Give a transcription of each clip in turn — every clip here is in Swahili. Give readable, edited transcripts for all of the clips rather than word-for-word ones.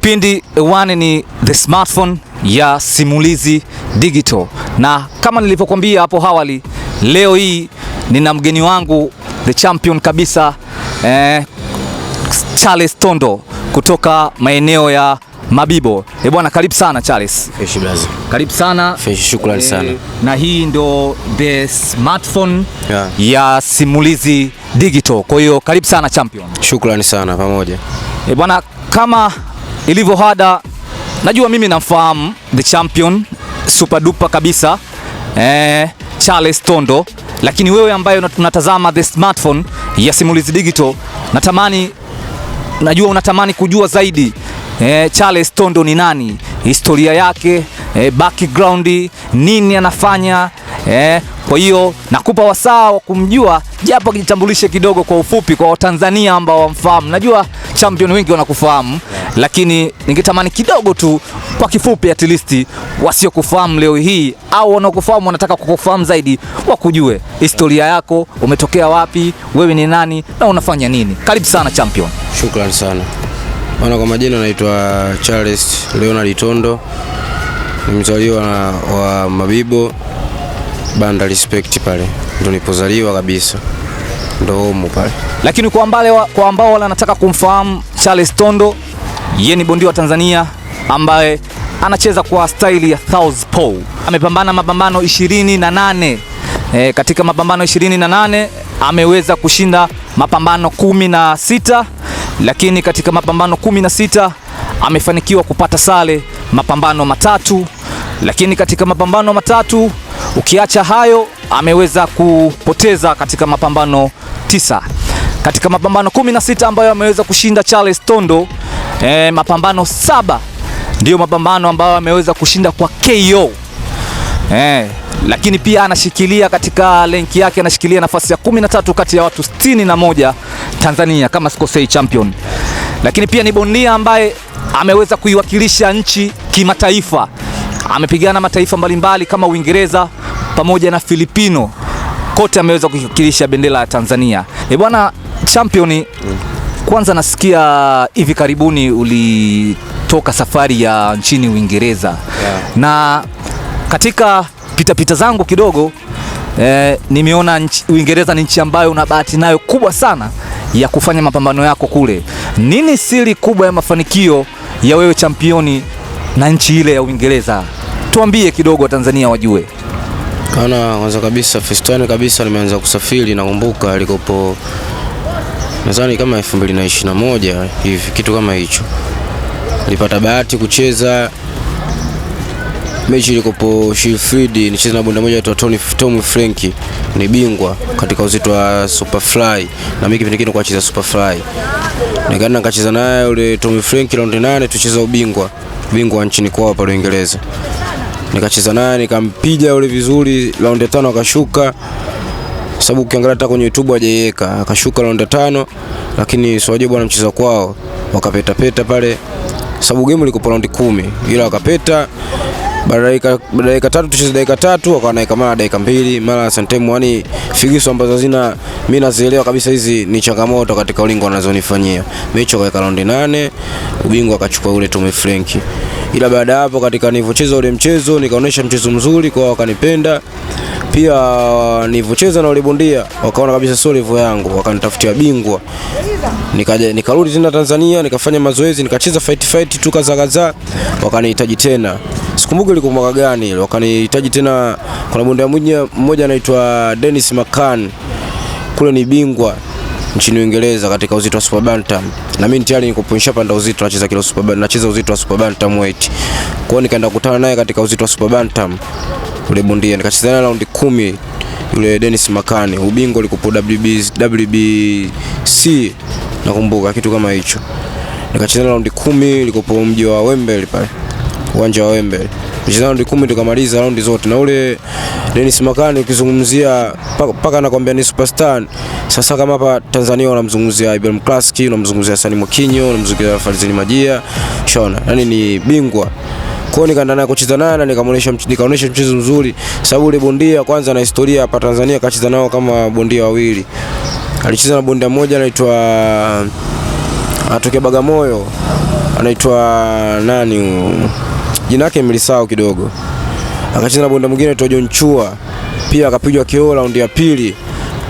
Kipindi hewani ni The Smartphone ya Simulizi Digital, na kama nilivyokuambia hapo awali, leo hii nina mgeni wangu the champion kabisa, Charles Tondo kutoka maeneo ya Mabibo. Eh bwana, karibu sana Charles. Fresh blaza. Karibu sana. Fresh, shukrani sana. Na hii ndo The Smartphone Yeah. ya Simulizi Digital. Kwa hiyo karibu sana champion. Shukrani sana pamoja. E bwana, kama ilivyo ada, najua mimi namfahamu the champion super duper kabisa, Charles Tondo, lakini wewe ambaye unatazama The Smartphone ya Simulizi Digital, najua unatamani kujua zaidi, Charles Tondo ni nani, historia yake, background, nini anafanya. Kwa hiyo nakupa wasaa wa kumjua japo akijitambulishe kidogo kwa ufupi kwa Watanzania ambao wamfahamu. Najua champion wengi wanakufahamu, lakini ningetamani kidogo tu kwa kifupi, at least wasiokufahamu leo hii au wanaokufahamu wanataka kukufahamu zaidi, wakujue historia yako, umetokea wapi, wewe ni nani na unafanya nini. Karibu sana champion. Shukrani sana. Bwana, kwa majina naitwa Charles Leonard Tondo. Ni mzaliwa wa Mabibo, Banda Respect pale. Ndo nilipozaliwa kabisa. Ndo home pale. Lakini kwa ambao wala anataka kumfahamu Charles Tondo, yeye ni bondia wa Tanzania ambaye anacheza kwa staili ya Southpaw. Amepambana mapambano 28. Katika mapambano 28 ameweza kushinda mapambano 16, lakini katika mapambano 16 amefanikiwa kupata sare mapambano 3, lakini katika mapambano 3 ukiacha hayo ameweza kupoteza katika mapambano 9. Katika mapambano 16 ambayo ameweza kushinda Charles Tondo, mapambano 7 ndiyo mapambano ambayo ameweza kushinda kwa KO. Lakini pia anashikilia katika lenki yake, anashikilia nafasi ya 13 kati ya watu 61 Tanzania kama sikosei champion. Lakini pia ni bondia ambaye ameweza kuiwakilisha nchi kimataifa. Amepigana mataifa mbalimbali kama Uingereza pamoja na Filipino. Kote ameweza kuiwakilisha bendera ya Tanzania. Bwana champion, kwanza nasikia hivi karibuni ulitoka safari ya nchini Uingereza. Na katika pita-pita zangu kidogo, nimeona Uingereza ni nchi ambayo una bahati nayo kubwa sana ya kufanya mapambano yako kule. Nini siri kubwa ya mafanikio ya wewe championi na nchi ile ya Uingereza? Tuambie kidogo Tanzania wajue. Kana kwanza kabisa first time kabisa nimeanza kusafiri, nakumbuka ilikopo nadhani kama 2021 hivi, kitu kama hicho. Nilipata bahati kucheza mechi ilikopo Sheffield, nicheza na bondia mmoja anaitwa Tom Frank, ni bingwa katika uzito wa Superfly, na mimi kipindi kile nilikuwa nacheza Superfly. Nikaenda nikacheza naye yule Tom Frank round 8, tucheza ubingwa nchini kwao pale Uingereza. Nikacheza naye nikampiga yule vizuri round 5 akashuka. Sababu ukiangalia hata kwenye YouTube hajaiweka, akashuka round 5, lakini si wajua bwana mchezo kwao wakapeta peta pale. Sababu game ilikuwa round 10 ila wakapeta. Baada dakika 3 tucheze dakika 3 wakawa naika mara dakika 2 mara sentemu, yani figisu ambazo hazina, mimi nazielewa kabisa hizi ni changamoto katika ulingo wanazonifanyia. Mechi wakaweka round 8, ubingwa akachukua ule Tom Frank. Ila baada hapo katika nilivyocheza ule mchezo nikaonesha mchezo mzuri kwa wakanipenda. Pia nilivyocheza na ule bondia wakaona kabisa sio level yangu, wakanitafutia bingwa. Nikaja nikarudi tena Tanzania nikafanya mazoezi nikacheza fight tu kadhaa kadhaa, wakanihitaji tena. Sikumbuki ilikuwa mwaka gani ile, wakanihitaji tena. Kuna bondia mmoja anaitwa Dennis McCann, kule ni bingwa nchini Uingereza katika uzito wa Super Bantam. Na mimi tayari niko nishapanda uzito, nacheza kilo Super Bantam, nacheza uzito wa Super Bantam weight. Kwa hiyo nikaenda kukutana naye katika uzito wa Super Bantam ule bondia, nikacheza naye round 10 yule Dennis McCann. Ubingwa ulikuwa WBC nakumbuka kitu kama hicho. Nikacheza round 10 ilikopo mji wa Wembley pale, uwanja wa Wembley. Nikacheza round 10 tukamaliza round zote. Na ule Dennis McCann ukizungumzia paka nakwambia ni superstar. Sasa kama hapa Tanzania unamzungumzia Ibrahim Klaski, unamzungumzia Sani Mwakinyo, unamzungumzia Fadhili Majia, shona. Yaani ni bingwa. Kwa hiyo nikaenda naye kucheza naye na nikaonesha mchezo mzuri, sababu ule bondia kwanza na historia hapa Tanzania kacheza nao kama bondia wawili. Alicheza na bondia mmoja anaitwa anatokea Bagamoyo, Anaitwa nani? Jina lake nimelisahau kidogo. Akacheza na bondia mwingine anaitwa John Chua. Pia akapigwa KO raundi ya pili.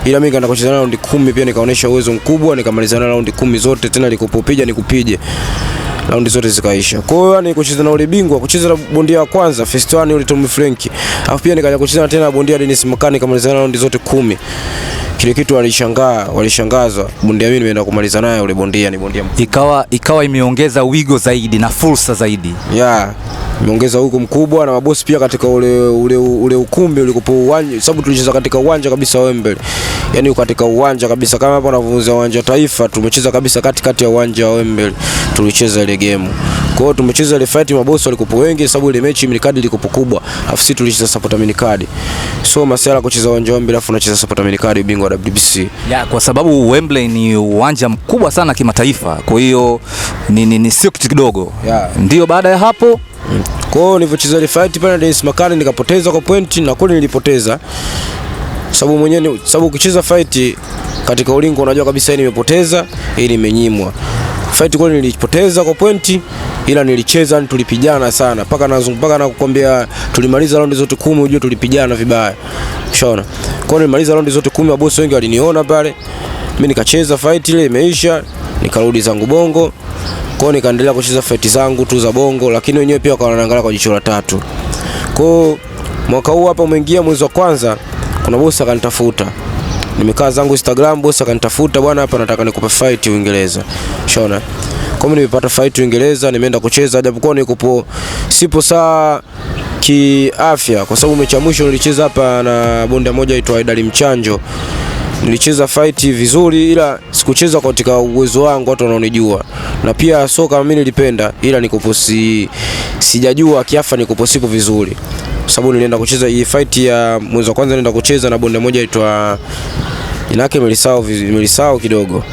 Ila mimi nikaenda kucheza raundi 10 pia nikaonesha uwezo mkubwa, nikamaliza na raundi 10 zote, tena nilikopopiga nikupige. Raundi zote zikaisha. Kwa hiyo yani kucheza na ule bingwa, kucheza na bondia wa kwanza first one yule Tom Frank. Alafu pia nikaja kucheza tena na bondia Dennis Makani, nikamaliza na raundi zote 10. Kile kitu walishangaa, walishangazwa. Bondia mimi nimeenda kumaliza naye ule bondia, ni bondia mkubwa. Ikawa imeongeza wigo zaidi na fursa zaidi. Yeah. Imeongeza wigo mkubwa na mabosi pia katika ule ukumbi ulikopo uwanja, sababu tulicheza katika uwanja kabisa Wembley. Yaani katika uwanja kabisa kama hapo unavyoanza uwanja Taifa, tumecheza kabisa katikati ya uwanja wa Wembley tulicheza ile game. Kwa hiyo tumecheza ile fight, mabosi walikopo wengi sababu ile mechi minikadi ilikopo kubwa. Alafu sisi tulicheza supporter minikadi. So masuala kucheza uwanja wa Wembley alafu unacheza supporter minikadi ubingwa wa WBC. Ya, kwa sababu Wembley ni uwanja mkubwa sana kimataifa. Kwa hiyo ni sio kitu kidogo. Yeah. Ndio baada ya hapo kwa hiyo nilivyocheza ile fight pale na Dennis Makani nikapoteza kwa pointi, na kweli nilipoteza. Sababu mwenyewe, sababu ukicheza fight katika ulingo unajua kabisa hii nimepoteza, hii nimenyimwa. Fight kweli nilipoteza kwa pointi, ila nilicheza, tulipigana sana mpaka nazunguka na kukwambia tulimaliza raundi zote 10, unajua tulipigana vibaya. Ushaona? Kwa hiyo nilimaliza raundi zote 10, mabosi wengi waliniona pale. Mimi nikacheza fight ile imeisha, nikarudi zangu Bongo. Kwa hiyo nikaendelea kucheza fight zangu tu za Bongo, lakini wenyewe pia wakawa wanaangalia kwa jicho la tatu. Kwa hiyo mwaka huu hapa umeingia mwezi wa kwanza, kuna bosi akanitafuta. Nimekaa zangu Instagram, bosi akanitafuta, bwana hapa nataka nikupe fight Uingereza. Ushaona? Kwa hiyo nimepata fight Uingereza, nimeenda kucheza japokuwa nikupo sipo saa kiafya kwa sababu mechi ya mwisho nilicheza hapa na bondia mmoja aitwa Idali Mchanjo. Nilicheza fight vizuri ila sikucheza katika uwezo wangu, watu wanaonijua. Na pia soka mimi nilipenda ila nikupo sijajua kiafa nikupo sipo vizuri. Sababu nilienda kucheza hii fight ya mwezi wa kwanza, nilienda kucheza na bondia mmoja aitwa jina lake nimelisahau kidogo.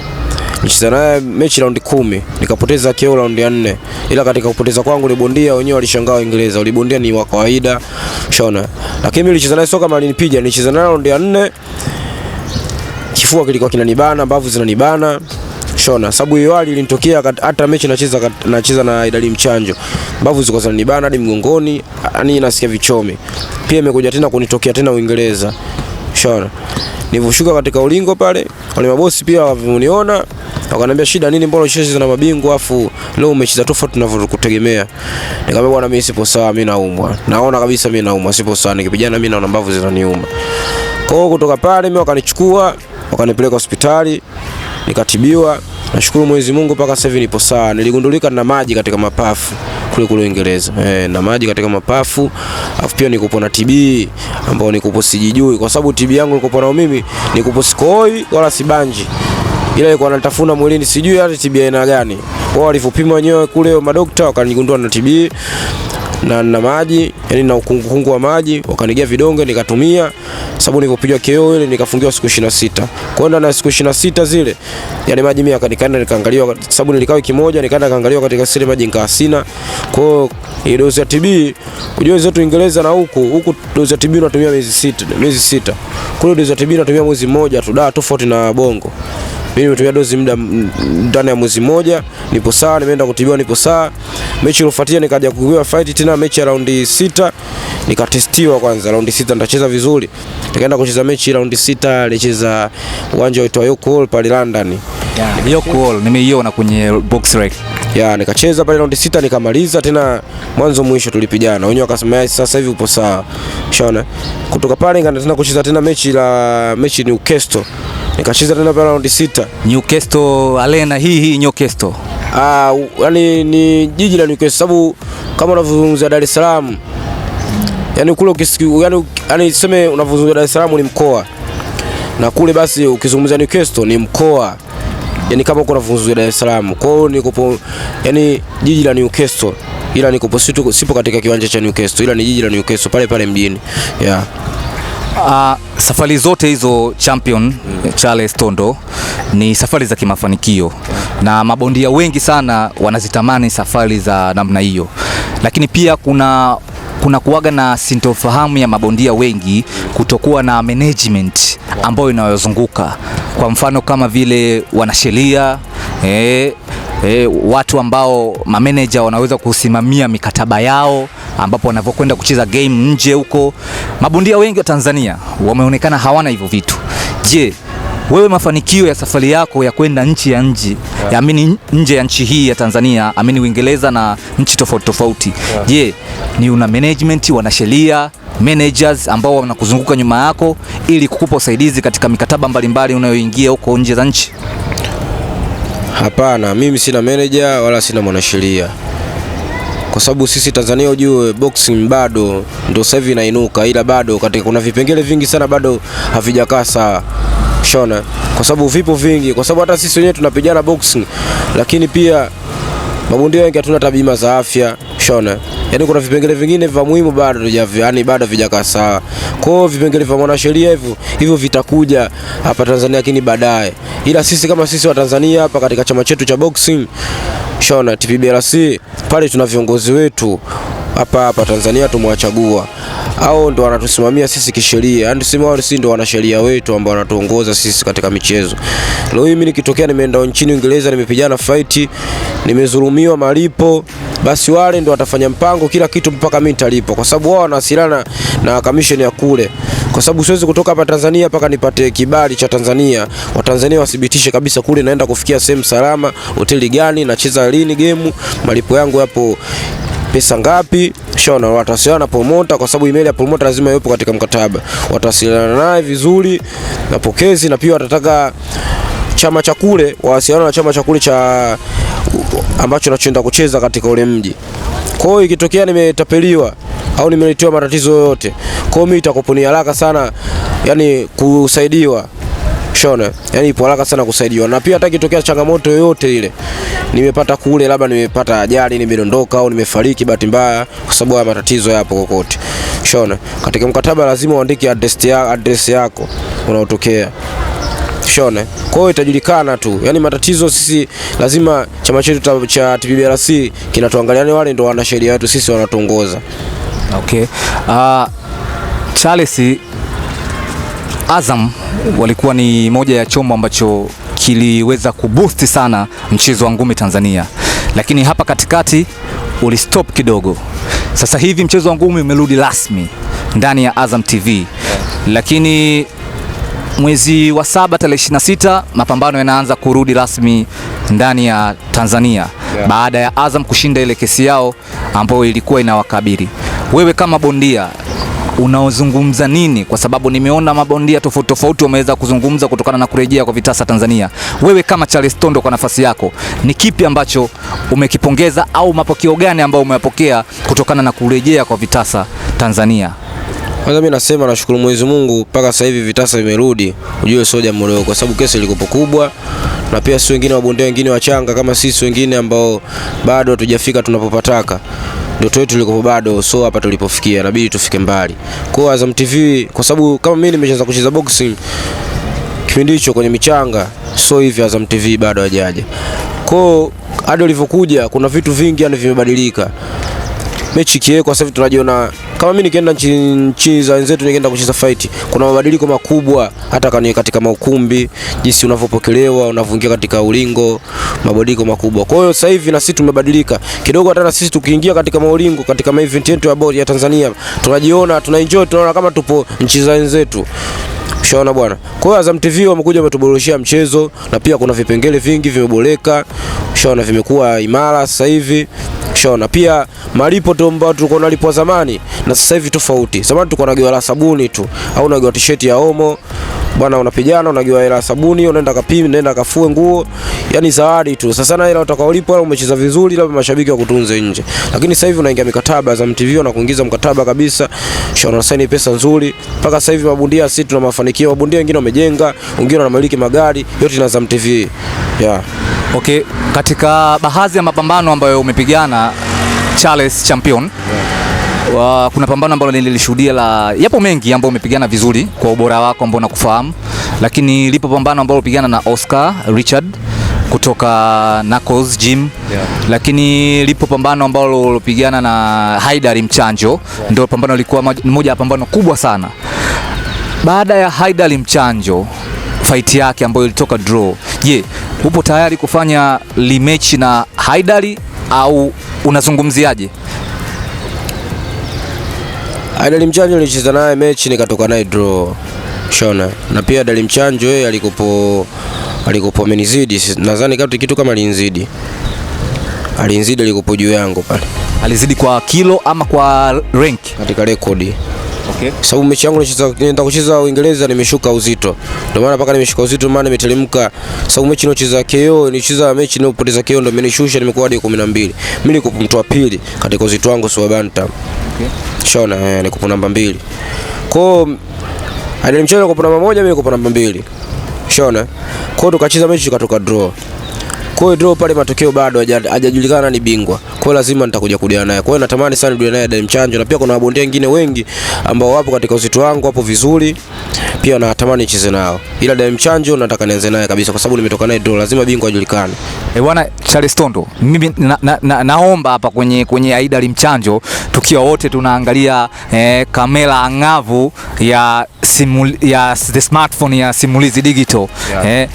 Nilicheza naye mechi raundi 10, nikapoteza KO raundi ya 4. Ila katika kupoteza kwangu ni bondia wenyewe walishangaa Uingereza, ule bondia ni wa kawaida, ushaona. Lakini mimi nilicheza naye soka alinipiga, nilicheza naye raundi ya 4. Kifua kilikuwa kinanibana, mbavu zinanibana. Shona, sababu hiyo hali ilinitokea hata mechi nacheza na Idali Mchanjo. Mbavu zilikuwa zinanibana hadi mgongoni, yani nasikia vichomi. Pia imekuja tena kunitokea tena Uingereza. Shona. Nilivyoshuka katika ulingo pale, wale mabosi pia walioniona, wakaniambia shida nini, mbona unacheza na mabingwa afu leo umecheza tofauti tunavyokutegemea. Nikamwambia bwana mimi sipo sawa, mimi naumwa. Naona kabisa mimi naumwa, sipo sawa, nikipigana mimi naona mbavu zinaniuma. Kwa hiyo kutoka pale mimi wakanichukua, wakanipeleka hospitali, nikatibiwa. Nashukuru Mwenyezi Mungu mpaka sasa hivi nipo sawa. Niligundulika na maji katika mapafu kule kule Uingereza. Na maji katika mapafu, afu pia nikupo na TB ambao nikupo sijijui kwa sababu TB yangu nilikopo nao mimi nikupo sikoi wala sibanji. Ila ilikuwa natafuna mwilini, sijui hata TB aina gani. Wao walivyopima wenyewe kule madaktari wakanigundua na TB na maji, yani na ukungu wa maji, wakanigia vidonge nikatumia. Sababu nilipopigwa KO ile nikafungiwa siku 26. Kwa hiyo na siku 26 zile, yani maji mimi nikaenda nikaangaliwa, sababu nilikaa wiki moja nikaenda kaangaliwa katika sile maji nikaa sina. Kwa hiyo ile dozi ya TB, unajua zetu Uingereza na huku dozi ya TB unatumia miezi sita. Kule dozi ya TB unatumia mwezi mmoja tu, da tofauti na Bongo. Mimi nimetumia dozi muda ndani ya mwezi mmoja, nipo sawa, nimeenda kutibiwa nipo sawa. Mechi iliyofuatia nikaja kupiga fight tena mechi ya raundi 6, nikatestiwa kwanza raundi 6 nitacheza vizuri. Nikaenda kucheza mechi raundi 6, nilicheza uwanja wa York Hall pale London. Yeah, York Hall nimeiona kwenye box rec. Ya, nikacheza pale raundi 6 nikamaliza tena mwanzo mwisho tulipigana. Wenyewe wakasema sasa hivi upo sawa. Ushaona? Kutoka pale nikaenda tena kucheza tena mechi Newcastle. Nikacheza tena pale raundi 6. Newcastle Arena hii Newcastle. Yani ni jiji la Newcastle sababu kama unavyozungumzia Dar es Salaam. Yani kule ukisikia yani sema unavyozungumzia Dar es Salaam ni mkoa. Na kule basi ukizungumzia Newcastle ni mkoa. Yani kama uko unazungumzia Dar es Salaam. Kwa hiyo nikopo yani jiji la Newcastle, ila nikopo sipo katika kiwanja cha Newcastle, ila ni jiji la Newcastle pale pale mjini. Yeah. Safari zote hizo champion Charles Tondo ni safari za kimafanikio na mabondia wengi sana wanazitamani safari za namna hiyo, lakini pia kuna kuwaga na sintofahamu ya mabondia wengi kutokuwa na management ambayo inayozunguka, kwa mfano kama vile wanasheria, Watu ambao mameneja wanaweza kusimamia mikataba yao ambapo wanavyokwenda kucheza game nje huko. Mabondia wengi wa Tanzania wameonekana hawana hivyo vitu. Je, wewe mafanikio ya safari yako ya kwenda nchi ya nje, amini nje ya nchi hii ya Tanzania, amini Uingereza na nchi tofauti tofauti, je, ni una management, wanasheria, managers ambao wanakuzunguka nyuma yako ili kukupa usaidizi katika mikataba mbalimbali unayoingia huko nje za nchi? Hapana, mimi sina manager wala sina mwanasheria. Kwa sababu sisi Tanzania ujue boxing bado ndio sasa hivi inainuka, ila bado katika kuna vipengele vingi sana bado havijakaa sawa. Shona, kwa sababu vipo vingi, kwa sababu hata sisi wenyewe tunapigana boxing, lakini pia mabondia wengi hatuna hata bima za afya. Shona, yaani kuna vipengele vingine vya muhimu bado yani bado havijakaa sawa. Kwa hiyo vipengele vya mwanasheria hivyo vitakuja hapa Tanzania lakini baadaye. Ila sisi kama sisi wa Tanzania hapa katika chama chetu cha boxing, Shona, TPBLC, pale tuna viongozi wetu hapa hapa Tanzania tumewachagua. Hao ndo wanatusimamia sisi kisheria. Yaani tuseme wao sisi ndo wanasheria wetu ambao wanatuongoza sisi katika michezo. Leo hii mimi nikitokea nimeenda nchini Uingereza nimepigana fight, nimezulumiwa malipo, basi wale ndo watafanya mpango kila kitu mpaka mimi nitalipo, kwa sababu wao wanawasiliana na commission ya kule. Kwa sababu siwezi kutoka hapa Tanzania mpaka nipate kibali cha Tanzania. Watanzania wathibitishe kabisa kule naenda kufikia sehemu salama, hoteli gani, nacheza lini game, malipo yangu yapo pesa ngapi. Shona, watawasiliana na promoter kwa sababu email ya promoter lazima iwepo katika mkataba. Watawasiliana naye vizuri na pokezi, na pia watataka chama cha kule wawasiliane na chama cha kule cha ambacho nachoenda kucheza katika ule mji. Kwa hiyo ikitokea nimetapeliwa au nimeletewa matatizo yoyote, kwa hiyo mimi itakuwa ni haraka sana yani kusaidiwa. Shona, yani ipo haraka sana kusaidiwa. Na pia hata ikitokea changamoto yoyote ile nimepata kule, labda nimepata ajali, nimedondoka au nimefariki bahati mbaya, kwa sababu haya matatizo yapo kokote. Shona, katika mkataba lazima uandike address yako unaotokea. Shona, kwa hiyo itajulikana tu. Yani matatizo sisi lazima chama chetu cha TPBLC kinatuangalia, yani wale ndio wanasheria wetu sisi wanatuongoza. Okay. Charles, Azam walikuwa ni moja ya chombo ambacho kiliweza kuboost sana mchezo wa ngumi Tanzania, lakini hapa katikati ulistop kidogo. Sasa hivi mchezo wa ngumi umerudi rasmi ndani ya Azam TV, lakini mwezi wa 7 tarehe 26 mapambano yanaanza kurudi rasmi ndani ya Tanzania, baada ya Azam kushinda ile kesi yao ambayo ilikuwa inawakabili. Wewe kama bondia unaozungumza nini? Kwa sababu nimeona mabondia tofauti tofauti wameweza kuzungumza kutokana na kurejea kwa vitasa Tanzania. Wewe kama Charles Tondo, kwa nafasi yako, ni kipi ambacho umekipongeza au mapokeo gani ambayo umeyapokea kutokana na kurejea kwa vitasa Tanzania? Kwanza mimi nasema nashukuru Mwenyezi Mungu mpaka sasa hivi vitasa vimerudi. Ujue sio jambo dogo, kwa sababu kesi ilikuwa kubwa, na pia sisi wengine mabondia wengine wachanga kama sisi wengine ambao bado hatujafika tunapopataka. Ndoto yetu ilikuwa bado, so hapa tulipofikia inabidi tufike mbali. Kwa hiyo Azam TV, kwa sababu kama mimi nimeshaanza kucheza boxing kipindi hicho kwenye michanga, so hivi Azam TV bado hajaja. Kwa hiyo hadi walivyokuja kuna vitu vingi yani vimebadilika. Mechi ikiwekwa sasa hivi tunajiona kama mimi nikienda nchi za wenzetu nikienda kucheza fight, kuna mabadiliko makubwa hata katika maukumbi, jinsi unavyopokelewa, unavyoingia katika ulingo, mabadiliko makubwa. Kwa hiyo sasa hivi na sisi tumebadilika kidogo, hata na sisi tukiingia katika maulingo, katika event yetu ya bodi ya Tanzania, tunajiona, tunaenjoy, tunaona kama tupo nchi za wenzetu. Ushaona bwana. Kwa hiyo Azam TV wamekuja wametuboreshia mchezo, na pia kuna vipengele vingi vimeboreka. Ushaona, vimekuwa imara sasa hivi. Ushaona, pia malipo tu ambayo tulikuwa tunalipwa zamani na sasa hivi tofauti. Zamani tulikuwa tunagawa la sabuni tu au unagawa t-shirt ya Omo. Bwana unapigana unagawa hela sabuni, unaenda kapime, unaenda kafue nguo, yani zawadi tu. Sasa na hela utakaolipwa umecheza vizuri, labda mashabiki wakutunze nje. Lakini sasa hivi unaingia mikataba, Azam TV wanakuingiza mkataba kabisa. Ushaona, saini pesa nzuri. Mpaka sasa hivi mabondia sisi tuna mafanikio, mabondia wengine wamejenga, wengine wanamiliki magari, yote na Azam TV. Yeah. Okay, katika baadhi ya mapambano ambayo umepigana Charles Champion, kuna pambano ambalo nilishuhudia la, yapo mengi ambayo umepigana vizuri kwa ubora wako ambao nakufahamu, lakini lipo pambano ambalo ulipigana na Oscar Richard kutoka Knuckles Gym, lakini lipo pambano ambalo ulipigana na Haidari Mchanjo, ndio pambano lilikuwa moja ya pambano kubwa sana. Baada ya Haidari Mchanjo fight yake ambayo ilitoka draw, je, Upo tayari kufanya rematch na Haidari au unazungumziaje? Haidari Mchanjo nilicheza naye mechi nikatoka naye draw. Shona. Na pia Haidari Mchanjo yeye alikopo amenizidi, nadhani kitu kama alinizidi. Alinizidi, alikopo juu yangu pale. Alizidi kwa kilo ama kwa rank? Katika rekodi. Okay. Sababu mechi yangu nilienda kucheza Uingereza nimeshuka uzito. Ndio maana mpaka nimeshuka uzito maana nimeteremka. Sababu mechi niliocheza KO, nilicheza mechi nilipoteza KO ndio imenishusha nimekuwa hadi 12. Mimi niko mtu wa pili katika uzito wangu sio bantam. Okay. Shona, niko namba 2. Kwa hiyo Haidari Mchanjo niko namba 1, mimi niko namba 2. Shona. Kwa hiyo tukacheza mechi tukatoka draw. Kwa hiyo draw pale matokeo bado hajajulikana ni bingwa. Kwa hiyo lazima nitakuja kudia naye. Kwa hiyo natamani sana nidie naye Haidari Mchanjo, na pia kuna mabondia wengine wengi ambao wapo katika uzito wangu wapo vizuri. Pia natamani nicheze nao. Ila Haidari Mchanjo nataka nianze naye kabisa kwa sababu nimetoka naye draw, lazima bingwa ajulikane. Bwana Charles Tondo, mimi naomba hapa kwenye Haidari Mchanjo tukiwa wote tunaangalia kamera angavu ya the smartphone ya Simulizi Digital. Yeah.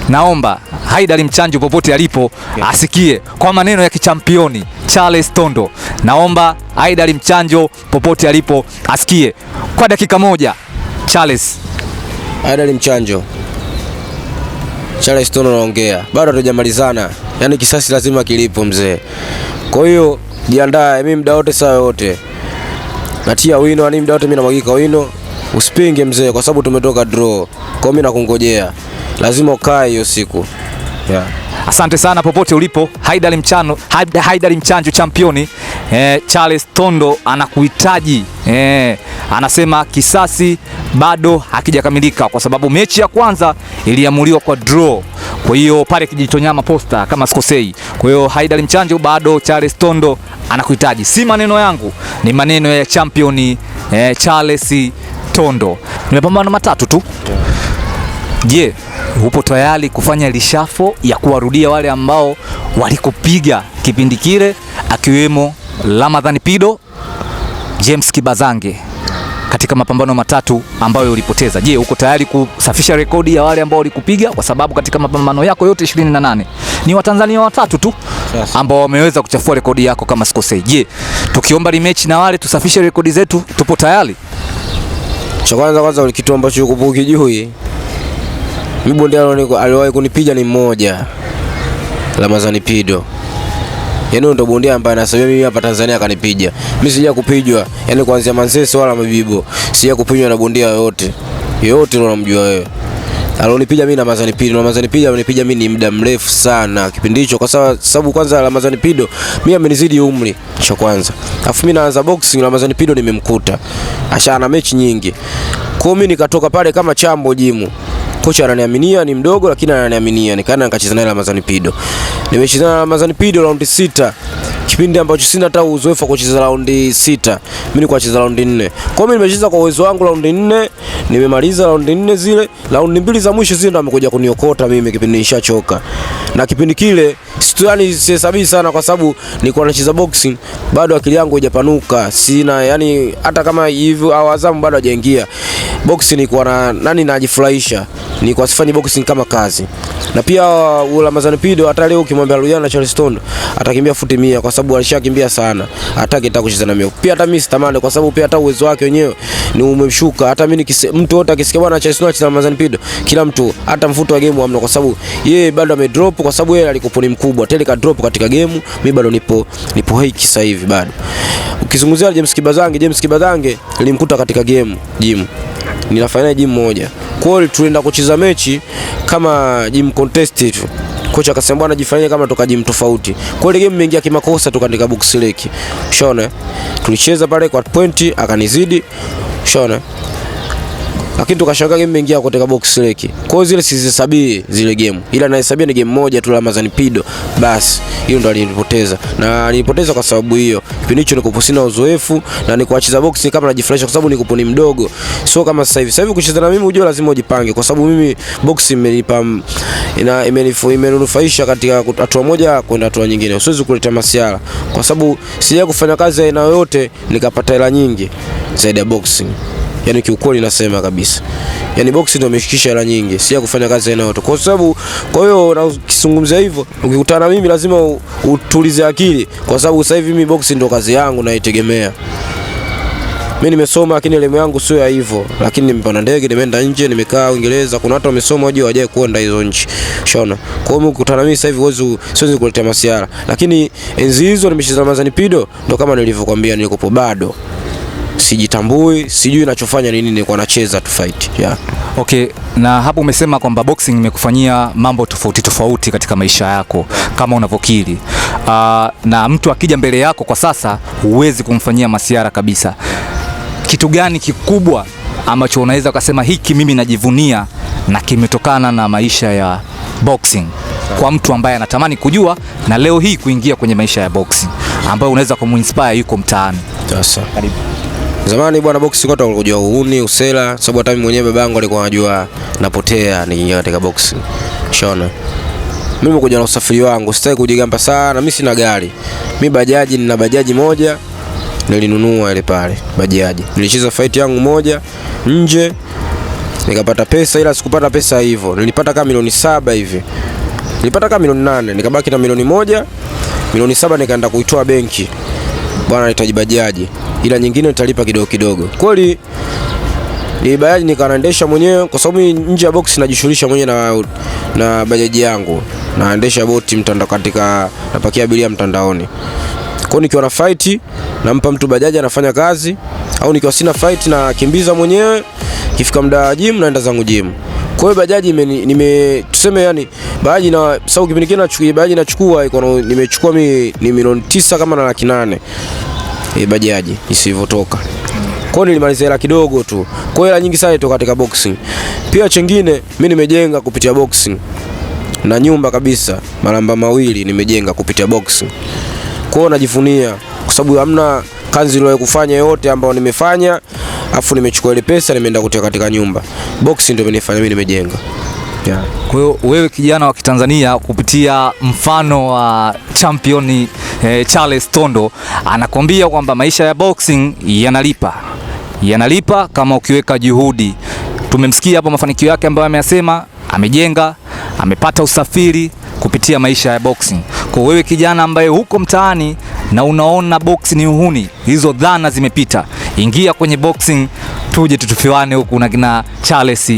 Naomba Haidari Mchanjo popote alipo asikie kwa maneno ya kichampioni Charles Tondo. Naomba Haidari Mchanjo popote alipo asikie kwa dakika moja. Charles. Haidari Mchanjo, Charles Tondo naongea. Bado hatujamalizana. Yaani kisasi lazima kilipo mzee. Kwa hiyo jiandae, mimi muda wote saa yote natia wino, yani muda wote mimi namwagika wino. Usipinge mzee kwa sababu tumetoka draw. Kwa hiyo mimi nakungojea. Lazima ukae hiyo siku. Yeah. Asante sana popote ulipo. Haidari Mchanjo championi, Charles Tondo anakuhitaji. Anasema kisasi bado hakijakamilika kwa sababu mechi ya kwanza iliamuliwa kwa draw. Kwa hiyo pale Kijitonyama Posta kama sikosei. Kwa hiyo Haidari Mchanjo bado Charles Tondo anakuhitaji. Si maneno yangu, ni maneno ya championi Charles Tondo. Nimepambana matatu tu. Je, upo tayari kufanya lishafo ya kuwarudia wale ambao walikupiga kipindi kile, akiwemo Ramadhani Pido, James Kibazange katika mapambano matatu ambayo ulipoteza? Je, uko tayari kusafisha rekodi ya wale ambao walikupiga? Kwa sababu katika mapambano yako yote 28 ni Watanzania watatu tu ambao wameweza kuchafua rekodi yako kama sikosei. Je, tukiomba rematch na wale tusafishe rekodi zetu, tupo tayari? Cha kwanza kitu ambacho ukijui, mimi bondia aliwahi kunipiga ni mmoja, Ramadhani Pido. Yaani ndo bondia ambaye anasema mimi hapa Tanzania akanipiga. Mimi sija kupigwa, yaani kuanzia Manzese wala Mabibo, sija kupigwa na bondia yoyote. Yoyote unamjua wewe. Alonipiga mimi na Ramadhani Pido. Ramadhani Pido amenipiga mimi ni muda mrefu sana kipindi hicho, kwa sababu kwanza Ramadhani Pido mimi amenizidi umri cha kwanza. Alafu mimi naanza boxing, Ramadhani Pido nimemkuta ashana mechi nyingi. Kwa hiyo mimi nikatoka pale kama chambo jimu. Kocha ananiaminia, ni mdogo lakini ananiaminia. Nikaenda nikacheza naye Ramadhani Pido. Nimecheza na Ramadhani Pido raundi 6. Kipindi ambacho sina hata uzoefu wa kucheza raundi 6. Mimi nilikuwa nacheza raundi 4. Kwa hiyo mimi nimecheza kwa uwezo wangu raundi 4, nimemaliza raundi 4 zile, raundi 2 za mwisho zile ndo amekuja kuniokota mimi kipindi nishachoka. Na kipindi kile yani sihesabii sana kwa sababu nilikuwa nacheza boxing, bado akili yangu haijapanuka. Sina yani hata kama hivyo au Azamu bado hajaingia. Boxing nilikuwa na nani najifurahisha. Nilikuwa sifanyi boxing kama kazi. Na pia Ramadhani Pido hata leo ukimwambia rudiana na Charles Tondo atakimbia futi 100 kwa sababu alishakimbia sana. Hataki hata kucheza na mimi. Pia hata mimi sitamani kwa sababu pia hata uwezo wake wenyewe ni umemshuka. Hata mimi mtu wote akisikia bwana Charles Tondo anacheza na Ramadhani Pido, kila mtu hata mfuto wa game hamna kwa sababu yeye bado amedrop, kwa sababu yeye alikuwa ni mkubwa. Tele ka drop katika game, mimi bado nipo hiki sasa hivi bado. Ukizungumzia James Kibazange, James Kibazange nilimkuta katika game gym. Ninafanya gym moja. Kwa hiyo tulienda kucheza mechi kama gym contest tu. Kocha akasema bwana jifanyie kama toka gym tofauti. Kwa hiyo game imeingia kimakosa tukaandika box leki. Ushaona? Tulicheza pale kwa point akanizidi. Ushaona? Lakini tukashangaa game imeingia katika box leki. Kwa hiyo zile sizihesabii zile game. Ila nahesabia ni game moja tu la Ramadhani Pido. Basi hiyo ndo alinipoteza. Na alinipoteza kwa sababu hiyo. Kipindi hicho nilikuwa sina uzoefu na nilikuwa nacheza boxing kama najifurahisha kwa sababu nilikuwa ni mdogo. Sio kama sasa hivi. Sasa hivi kucheza na mimi unajua lazima ujipange kwa sababu mimi boxing imenipa imenufaisha katika hatua moja kwenda hatua nyingine. Siwezi kuleta masiara kwa sababu sija kufanya kazi aina yoyote nikapata hela nyingi zaidi ya boxing. Yaani kiukweli nasema kabisa. Yaani boxing ndio imeshikisha hela nyingi, si ya kufanya kazi aina yote. Kwa sababu kwa hiyo na ukizungumzia hivyo, ukikutana na mimi lazima utulize akili, kwa sababu sasa hivi mimi boxing ndio kazi yangu naitegemea. Mimi nimesoma lakini elimu yangu sio ya hivyo, lakini nimepanda ndege, nimeenda nje, nimekaa Uingereza, kuna watu wamesoma wajua hawajawahi kwenda hizo nchi. Shona. Kwa hiyo ukikutana mimi sasa hivi huwezi, siwezi kuletea masiara. Lakini enzi hizo nimecheza Ramadhani Pido, ndo kama nilivyokuambia nilikopo bado sijitambui, sijui ninachofanya nini, nilikuwa nacheza tu fight. Yeah. Okay, na hapo umesema kwamba boxing imekufanyia mambo tofauti tofauti katika maisha yako kama unavyokiri. Na mtu akija mbele yako kwa sasa huwezi kumfanyia masiara kabisa. Kitu gani kikubwa ambacho unaweza ukasema hiki mimi najivunia na kimetokana na maisha ya boxing, kwa mtu ambaye anatamani kujua na leo hii kuingia kwenye maisha ya boxing, ambayo unaweza kumuinspire yuko mtaani? Sasa. Karibu. Zamani bwana, boxing watu walikujua uhuni, usela, sababu hata mimi mwenyewe babangu alikuwa anajua napotea nikiingia katika boxing. Shona. Mimi nimekuja na usafiri wangu, sitaki kujigamba sana, mimi sina gari. Mimi bajaji, nina bajaji moja nilinunua ile pale bajaji. Nilicheza fight yangu moja nje nikapata pesa, ila sikupata pesa hivyo. Nilipata kama milioni 7 hivi. Nilipata kama milioni 8, nikabaki na milioni 1. Milioni 7 nikaenda kuitoa benki. Bwana nahitaji bajaji, ila nyingine nitalipa kidogo kidogo. Kweli ni bajaji nikaendesha mwenyewe, kwa sababu nje ya box najishughulisha mwenyewe na bajaji yangu. Naendesha boti mtandao, katika napakia abiria mtandaoni. Kwa hiyo nikiwa na fight nampa mtu bajaji anafanya kazi, au nikiwa sina fight na kimbiza mwenyewe, ikifika muda wa gym naenda zangu gym. Kwa hiyo bajaji nime tuseme yani bajaji na sababu kipindi kile nachukua bajaji nachukua iko nimechukua mimi ni milioni 9 kama na 800. Bajaji isivyotoka. Kwa hiyo nilimaliza hela kidogo tu. Kwa hiyo hela nyingi sana itoka katika boxing. Pia chengine mimi nimejenga kupitia boxing. Na nyumba kabisa maramba mawili nimejenga kupitia boxing. Kwa hiyo najivunia kwa sababu hamna kazi niliyowahi kufanya yote ambayo nimefanya afu nimechukua ile pesa nimeenda kutia katika nyumba. Boxing ndio imenifanya mimi nimejenga. Yeah. Kwa hiyo wewe kijana wa Kitanzania kupitia mfano wa champion Charles Tondo anakuambia kwamba maisha ya boxing yanalipa. Yanalipa kama ukiweka juhudi. Tumemsikia hapo mafanikio yake ambayo ameyasema, amejenga, amepata usafiri kupitia maisha ya boxing. Kwa wewe kijana ambaye huko mtaani na unaona boxing ni uhuni, hizo dhana zimepita. Ingia kwenye boxing tuje tutufiwane huku na kina Charles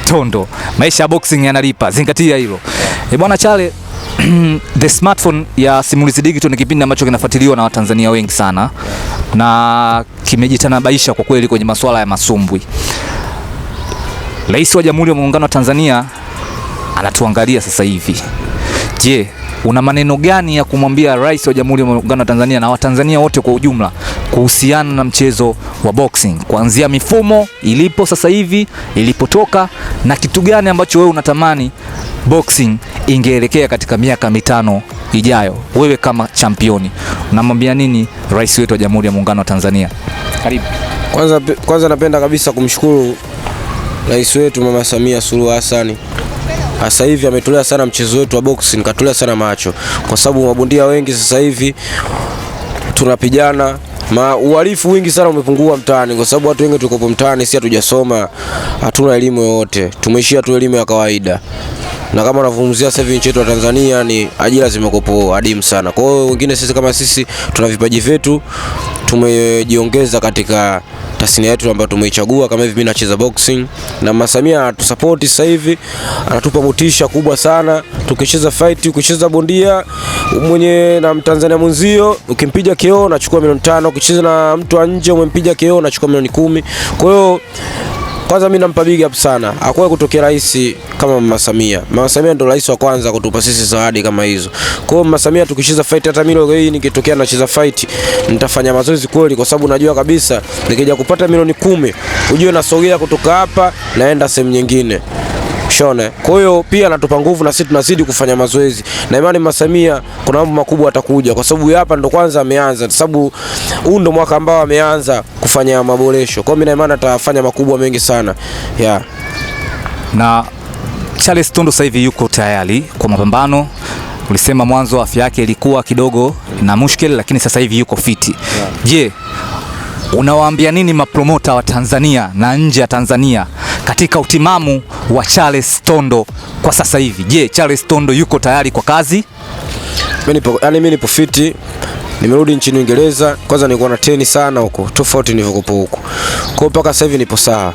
Tondo. Maisha ya boxing yanalipa, zingatia hilo. Bwana Charles, The Smartphone ya Simulizi Digital ni kipindi ambacho kinafuatiliwa na Watanzania wengi sana na kimejitanabaisha kwa kweli kwenye masuala ya masumbwi. Rais wa Jamhuri ya Muungano wa Tanzania anatuangalia sasa hivi. Je, una maneno gani ya kumwambia Rais wa Jamhuri ya Muungano wa Tanzania na Watanzania wote kwa ujumla kuhusiana na mchezo wa boxing, kuanzia mifumo ilipo sasa hivi, ilipotoka, na kitu gani ambacho wewe unatamani boxing ingeelekea katika miaka 5 ijayo? Wewe kama championi unamwambia nini Rais wetu wa Jamhuri ya Muungano wa Tanzania? Karibu. Kwanza napenda kabisa kumshukuru Rais wetu Mama Samia Suluhu Hassan. Sasa hivi ametolea sana mchezo wetu wa boxing, katolea sana macho, kwa sababu mabondia wengi sasa hivi tunapigana, uhalifu wingi sana umepungua mtaani, kwa sababu watu wengi tuko mtaani si hatujasoma, hatuna elimu yoyote, tumeishia tu elimu ya kawaida. Na kama unavumzia sasa hivi nchi yetu ya Tanzania ni ajira zimekopo adimu sana. Kwa hiyo wengine sisi kama sisi tuna vipaji vyetu, tumejiongeza katika tasnia yetu ambayo tumeichagua. Kama hivi mimi nacheza boxing na Mama Samia anatusupport sasa hivi, anatupa motisha kubwa sana. Tukicheza fight, ukicheza bondia mwenye na Mtanzania mwenzio, ukimpiga KO unachukua milioni 5, ukicheza na mtu wa nje umempiga KO unachukua milioni 10. Kwa hiyo kwanza mimi nampa big up sana. Hakuwahi kutokea rais kama Mama Samia. Mama Samia ndo rais wa kwanza kutupa sisi zawadi kama hizo. Kwa hiyo Mama Samia tukicheza fight, hata mimi leo hii nikitokea nacheza fight, nitafanya mazoezi kweli, kwa sababu najua kabisa nikija kupata milioni 10, ujue nasogea kutoka hapa naenda sehemu nyingine. Shone. Kwa hiyo pia anatupa nguvu na sisi tunazidi kufanya mazoezi. Na imani Mama Samia kuna mambo makubwa atakuja, kwa sababu hapa ndo kwanza ameanza, kwa sababu huu ndo mwaka ambao ameanza kufanya maboresho. Kwa hiyo mimi na imani atafanya makubwa mengi sana. Yeah. Na Charles Tondo sasa hivi yuko tayari kwa mapambano. Ulisema mwanzo afya yake ilikuwa kidogo na mushkeli, lakini sasa hivi yuko fiti. Je, Unawaambia nini mapromota wa Tanzania na nje ya Tanzania katika utimamu wa Charles Tondo kwa sasa hivi? Je, Charles Tondo yuko tayari kwa kazi? Mimi nipo fiti. Nimerudi nchini Uingereza. Kwanza nilikuwa na treni sana huko, tofauti nilivyokuwa huko. Kwa hiyo mpaka sasa hivi nipo sawa.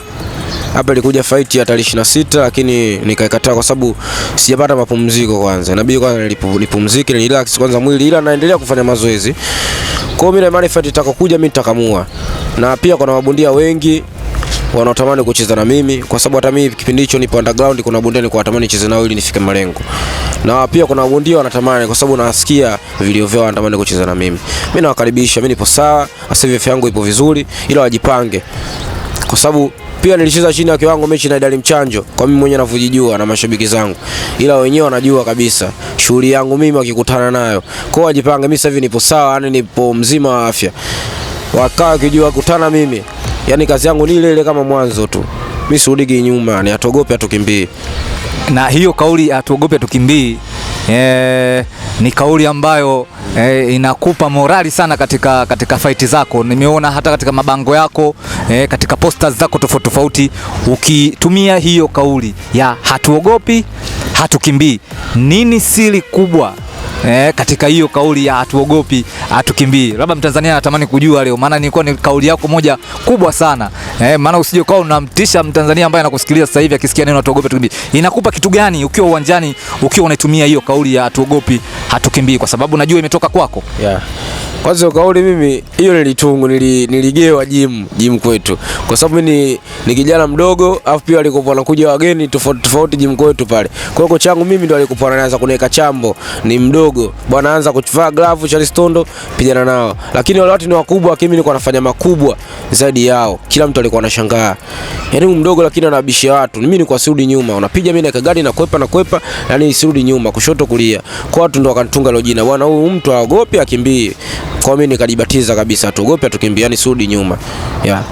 Hapa ilikuja fight ya tarehe 26 lakini nikaikataa kwa sababu sijapata mapumziko kwanza. Inabidi kwanza nipumzike, ni relax kwanza mwili, ila naendelea kufanya mazoezi. Kwa hiyo mimi na imani fight itakayokuja mimi nitakamua. Na pia kuna mabondia wengi wanaotamani kucheza na mimi, kwa sababu hata mimi kipindi hicho nipo underground, kuna bondia nilikuwa natamani nicheze nao ili nifike malengo. Na pia kuna bondia wanatamani, kwa sababu nasikia vilio vyao, wanatamani kucheza na mimi. Mimi nawakaribisha, mimi nipo sawa, sasa hivi afya yangu ipo vizuri, ila wajipange. Kwa sababu pia nilicheza chini ya kiwango mechi na Idali Mchanjo, kwa mimi mwenyewe ninavyojijua na mashabiki zangu. Ila wenyewe wanajua kabisa shughuli yangu mimi wakikutana nayo. Kwa hiyo wajipange, mimi sasa hivi nipo sawa, yani nipo mzima wa afya. Wakaa wakijua kutana mimi, yani kazi yangu ni ile ile kama mwanzo tu. Mimi sirudi nyuma, ni atogope atukimbii. Na hiyo kauli atuogope atukimbii, ni kauli ambayo inakupa morali sana katika fight zako. Nimeona hata katika mabango yako, katika posters zako tofauti tofauti ukitumia hiyo kauli ya hatuogopi hatukimbii. Nini siri kubwa katika hiyo kauli ya hatuogopi hatukimbii? Labda Mtanzania anatamani kujua leo, maana nilikuwa ni kauli yako moja kubwa sana. Maana usije ukawa unamtisha Mtanzania ambaye anakusikiliza sasa hivi akisikia neno hatuogopi hatukimbii. Inakupa kitu gani ukiwa uwanjani ukiwa unaitumia hiyo kauli ya hatuogopi hatukimbii, kwa sababu najua imetoka kwako? Yeah. Kwanza kauli mimi hiyo nilitungu, niligewa gym kwetu. Kwa sababu mimi ni kijana mdogo, afu pia walikuwa wanakuja wageni tofauti tofauti gym kwetu pale. Kwa hiyo kocha wangu mimi ndo alikuwa anaanza kuniweka chambo, ni mdogo. Bwana anza kuvaa glove Charles Tondo, pigana nao. Lakini wale watu ni wakubwa, lakini mimi nilikuwa nafanya makubwa zaidi yao. Kila mtu alikuwa anashangaa. Yaani mdogo lakini anabishia watu. Mimi nilikuwa sirudi nyuma. Unapiga mimi na kagari na kwepa na kwepa, yani sirudi nyuma, kushoto kulia. Kwa watu ndo wakanitunga hilo jina. Bwana huyu mtu haogopi akimbii. Kwa mimi nikajibatiza kabisa, hatuogopi hatukimbii, yani sirudi nyuma. Yeah.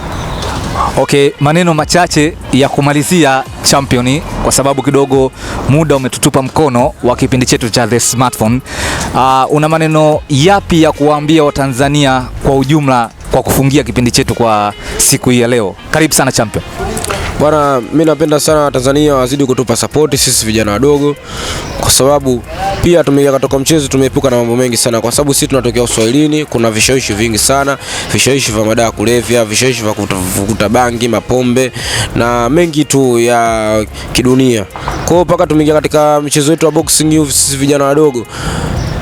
Okay, maneno machache ya kumalizia champion, kwa sababu kidogo muda umetutupa mkono wa kipindi chetu cha The Smartphone. Una maneno yapi ya kuwaambia Watanzania kwa ujumla kwa kufungia kipindi chetu kwa siku hii ya leo? Karibu sana champion. Bwana, mimi napenda sana Tanzania wazidi kutupa support sisi vijana wadogo, kwa sababu pia tumeingia kutoka mchezo, tumeepuka na mambo mengi sana, kwa sababu sisi tunatokea Uswahilini, kuna vishawishi vingi sana, vishawishi vya madawa kulevya, vishawishi vya kuvuta bangi, mapombe na mengi tu ya kidunia. Kwa hiyo mpaka tumeingia katika mchezo wetu wa boxing, sisi vijana wadogo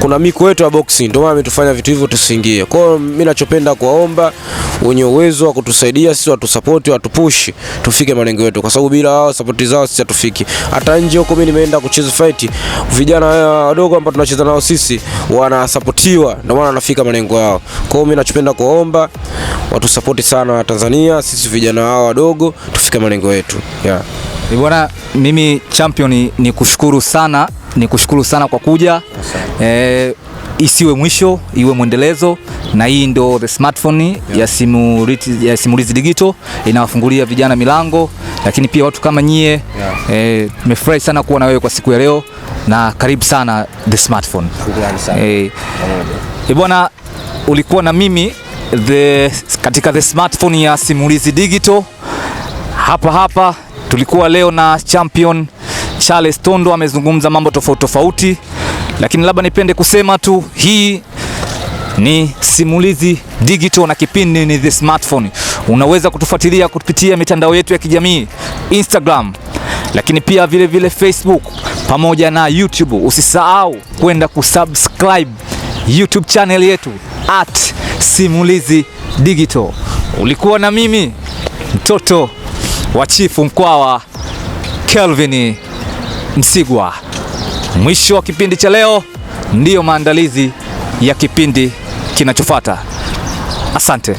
kuna miko yetu ya boxing, ndio maana ametufanya vitu hivyo tusiingie. Kwa hiyo mimi nachopenda kuwaomba wenye uwezo wa kutusaidia sisi, watusupport, watupush tufike malengo yetu, kwa sababu bila wao support zao sisi hatufiki. Hata nje huko mimi nimeenda kucheza fight, vijana wadogo ambao tunacheza nao sisi wanasupportiwa, ndio maana wanafika malengo yao. Kwa hiyo mimi nachopenda kuwaomba watusupport sana Tanzania, sisi vijana hao wadogo tufike malengo yetu. Yeah. Bwana, mimi champion ni kushukuru sana. Nikushukuru sana kwa kuja. Isiwe mwisho, iwe mwendelezo. Na hii ndo The Smartphone ya Simulizi Digital, inawafungulia vijana milango, lakini pia watu kama nyie. Nimefurahi sana kuwa na wewe kwa siku ya leo, na karibu sana The Smartphone. Bwana, ulikuwa na mimi katika The Smartphone ya Simulizi Digital. Hapa hapa tulikuwa leo na champion Charles Tondo, amezungumza mambo tofauti tofauti, lakini labda nipende kusema tu hii ni Simulizi Digital na kipindi ni The Smartphone. Unaweza kutufuatilia kupitia mitandao yetu ya kijamii, Instagram, lakini pia vile vile Facebook pamoja na YouTube. Usisahau kwenda kusubscribe YouTube channel yetu @SimuliziDigital. Ulikuwa na mimi mtoto wa Chifu Mkwawa, Kelvin Msigwa. Mwisho wa kipindi cha leo ndiyo maandalizi ya kipindi kinachofuata. Asante.